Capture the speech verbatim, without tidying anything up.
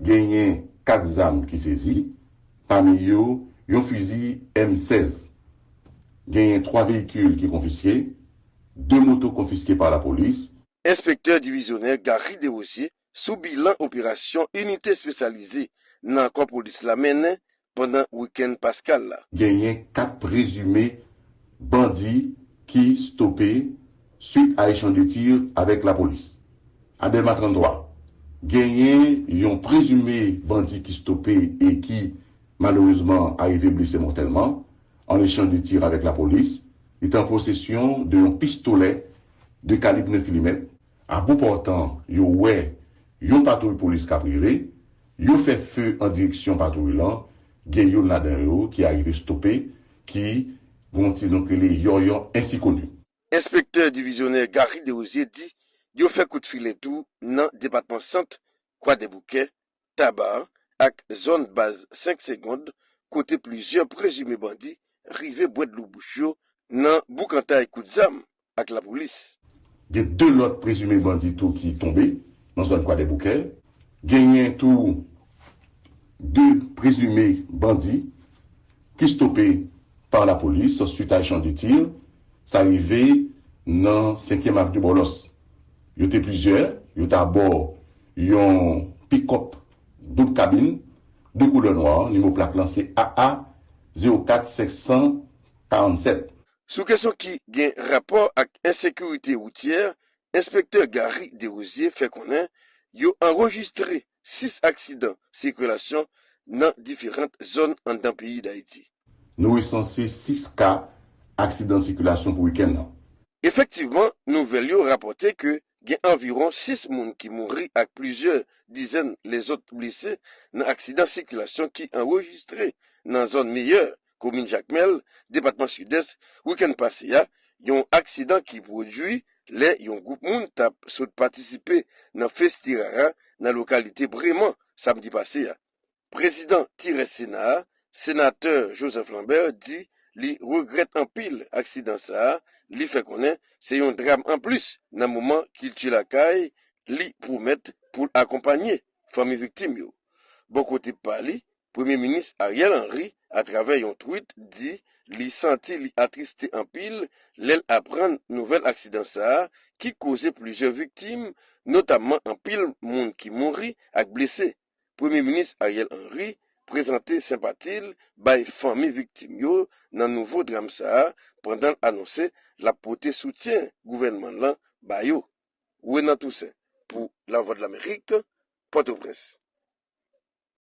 Genyen kat zam ki sezi, pami yo yon fizi M sèz. Genyen twa veyikil ki konfiske, de moto konfiske pa lapolis. Enspektè divizyonè Gary Desrosiers sou bilan operasyon inite espesyalize nan kò polis la mennen pandan wikenn paskal la. Genyen kat prezime bandi ki stope swit a echanj de tir avèk lapolis. A Dèlma tranntwa, genyen yon prezime bandi ki stope e ki, malerezman, arive blese mòtèlman an echanj de tir avèk lapolis. Li te an posesyon de yon pistolè de kalib nèf milimèt. A Boupòtan, yo wè yon patwouy polis k ap rive. Yo fè fe an direksyon patwouy lan. Gen youn ladan yo ki arive stope, ki gen yon ti non k rele Yòyò ensi koni. Enspektè divizyonè Gary Desrosiers di yo fè kout filè tou nan depatman Sant, Kwadèboukè, Taba ak zòn baz senk Segond, kote plizyè prezime bandi rive bwè dlo bouch yo nan boukantay kout zam ak lapolis. Gen de lòt prezime bandi tou ki tonbe nan zòn Kwadèboukè. Genyen tou de prezime bandi ki stope pa lapolis swit a echanj de tir. Sa rive nan senkyèm avni Bòlòs. Yo te plizyè, yo t abò yon pikòp doub kabin de koulè nwa, nimewo plak lan se A A zewo kat senk san karannsèt. Sou kesyon ki gen rapò ak ensekirite woutyè, Enspektè Gary Desrosiers fè konnen yo anrejistre sis aksidan sikilasyon nan diferan zòn anndan peyi Dayiti. Nou resanse sis ka aksidan sikilasyon pou wikenn nan. Efektivman, nouvèl yo rapòte ke gen anviwon sis moun ki mouri ak plizyè dizèn lezòt blese nan aksidan sikilasyon ki anrejistre nan zòn Meyè, komin Jakmèl, depatman Sidès, wikenn pase a, yon aksidan ki pwodui lè yon gwoup moun t ap sot patisipe nan festi rara nan lokalite Breman, samdi pase a. Prezidan Tirès Sena a, senatè Joseph Lambert, di li regrèt anpil aksidan sa a, li fè konnen se yon dram anplis nan moman kilti lakay li pwomèt pou l akonpanye fanmi viktim yo. Bò kote pa li, Premye Minis Ariel Henry, atravè yon tweet, di li santi li atriste anpil lè l aprann nouvèl aksidan sa a ki koze plizyè viktim, notamman anpil moun ki mouri ak blese. Premye Minis Ariel Henry prezante senpati l bay fanmi viktim yo nan nouvo dram sa a pandan l anonse l ap pote soutyen gouvènman l lan ba yo. Renan Toussaint pou Lavwadlamerik, Pòtoprens.